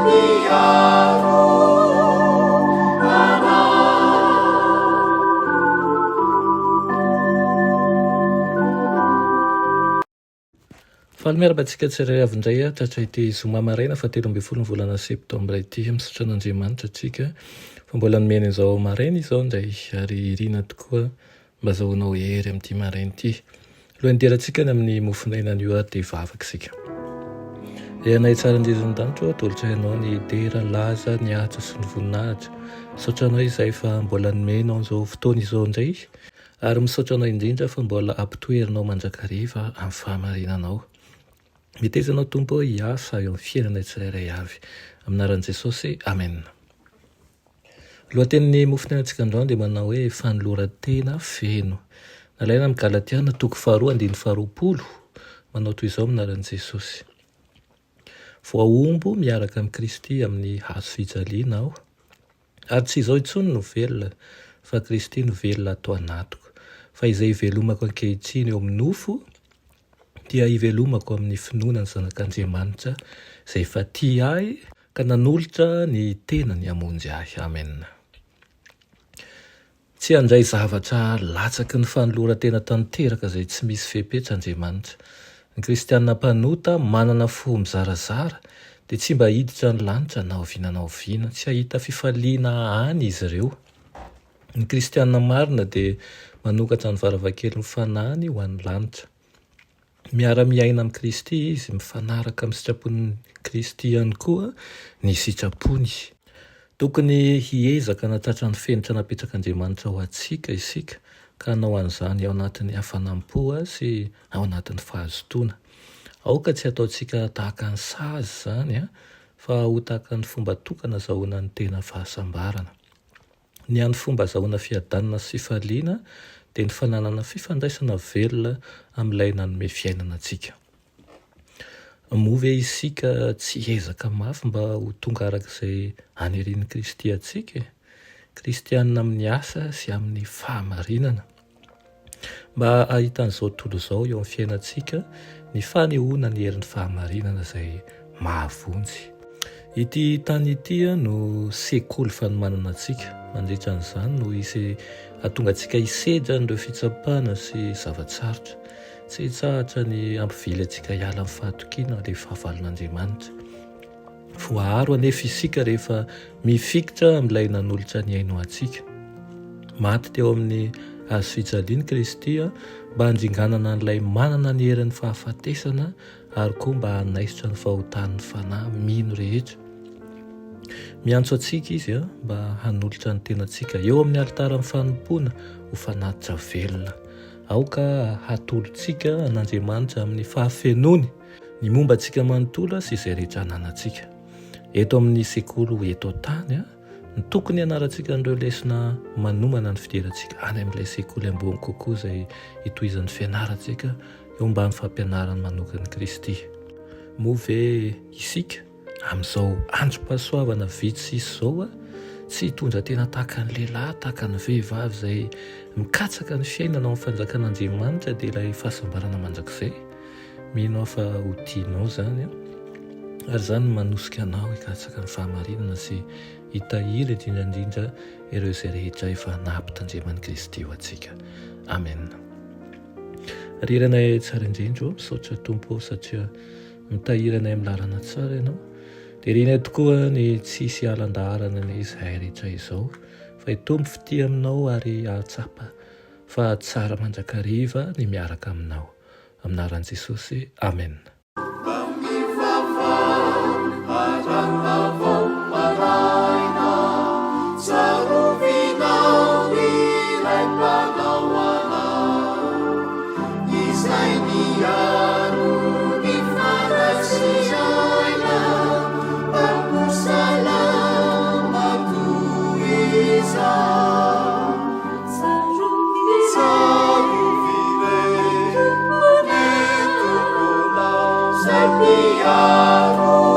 mpiaro anay. Faly miarahaba antsika tsirairay avy indray aho tratra ity zoma maraina faha 13 ny volana septambra ity. Misaotra an'Andriamanitra antsika fa mbola nomeny izao maraina izao indray ary irina tokoa mba azahoanao hery amin'ity maraina ity. Alohan'ny hidirantsika any amin'ny mofon'aina anio ary dia hivavaka isika. Ry Anay tsara indrindra ny danitra ô, atolotray anao ny dera, laza, ny haja sy ny voninahitra. Misaotra anao izahay fa mbola nomenao an'izao fotoana izao indray ary misaotra anao indrindra fa mbola ampitoherinao mandrakariva amin'ny fahamarinanao. Meteza anao Tompo ô hiasa eo amin'ny fiainanay tsirairay avy. Amin'ny anaran'i Jesosy, Amen. Lohatenin'ny mofon'ainantsika androany dia manao hoe fanoloran-tena feno. Nalaina amin'ny Galatiana toko faharoa andininy faharoapolo, manao toy izao amin'ny anaran'i Jesosy. Voahombo miaraka amin'i Kristy amin'ny hazo fijaliana aho, ary tsy izaho intsony no velona, fa Kristy no velona ato anatiko. Fa izay ivelomako ankehitriny eo amin'ny nofo, dia ivelomako amin'ny finoana ny Zanak'Andriamanitra, izay efa tia ahy, Ka nanolotra ny tenany hamonjy ahy. Amen. Tsy handray zavatra latsaky ny fanoloran-tena tanteraka izay tsy misy fepetra Andriamanitra. Ny kristiana mpanota manana fo mizarazara dia tsy mba hiditra ny lanitra na oviana na oviana. Tsy hahita fifaliana any izy ireo. Ny kristiana marina dia manokatra ny varavakelin'ny fanahiny ho an'ny lanitra. Miara-miaina amin'i Kristy izy, mifanaraka amin'ny sitrapon'i Kristy ihany koa ny sitrapony. Tokony hiezaka hanatratra ny fenitra napetrak'Andriamanitra ho antsika isika, ka hanao an'izany ao anatin'ny hafanam-po sy ao anatin'ny fahazotoana. Aoka tsy hataontsika tahaka ny sazy izany, fa ho tahaka ny fomba tokana azahoana ny tena fahasambarana. Ny hany fomba azahoana fiadanana sy fifaliana dia ny fananana fifandraisana velona amin'ilay nanome fiainana antsika. Moa ve isika tsy hiezaka mafy mba ho tonga araka izay anirian'i Kristy antsika e? Kristianina amin'ny asa sy amin'ny fahamarinana. Mba hahitan'izao tontolo izao eo amin'ny fiainantsika ny fanehoana ny herin'ny fahamarinana izay mahavonjy. Ity tany ity no sekoly fanomanana antsika. Mandritra an'izany no hisy hahatonga antsika hisedra an'ireo fitsapana sy zava-tsarotra. Tsy hitsahatra ny hampivily antsika hiala amin'ny fahatokiana ilay fahavalon'Andriamanitra. Voaaro anefa isika rehefa mifikitra amin'ilay nanolotra ny ainy ho antsika. Maty teo amin'ny hazo fijaliana Kristy mba handringanana an'ilay manana ny herin'ny fahafatesana ary koa mba hanaisotra ny fahotan'ny fanahy mino rehetra. Miantso antsika Izy mba hanolotra ny tenantsika eo amin'ny alitaran'ny fanompoana ho fanatitra velona. Aoka hatolotsika an'Andriamanitra amin'ny fahafenoany Ny momba antsika manontolo sy izay rehetra ananantsika. Eto amin'ny sekoly ho eto an-tany no tokony hianarantsika an'ireo lesona manomana ny fidirantsika any amin'ilay sekoly ambony kokoa izay hitohizan'ny fianarantsika eo ambany fampianarany manokan'i Kristy. Moa ve isika Amin'izao androm-pahasoavana vitsy sisa izao, tsy hitondra tena tahaka ny lehilahy, tahaka ny vehivavy izay mikatsaka ny fiainana ao amin'ny fanjakan'Andriamanitra dia ilay fahasambarana mandrakizay. Mino aho fa ho tianao izany, ary izany no manosika anao hikatsaka ny fahamarinana sy hitahiry indrindra indrindra ireo izay rehetra efa nampitandreman'i Kristy ho antsika. Amen. Ry Rainay tsara indrindra ô, misaotra Tompo ô satria Mitahiry anay amin'ny lalana tsara Ianao. Dia irinay tokoa ny tsy hisy hialan-daharana anie izahay rehetra izao, fa hitombo fitia Aminao ary hahatsapa fa tsara mandrakariva ny miaraka Aminao. Amin'ny anaran'i Jesosy, Amena. Izay miaro ny fanahy sy aina, Mpampo salama toy izao. Tsarovy re ny Tomponao, Izay mpiaro.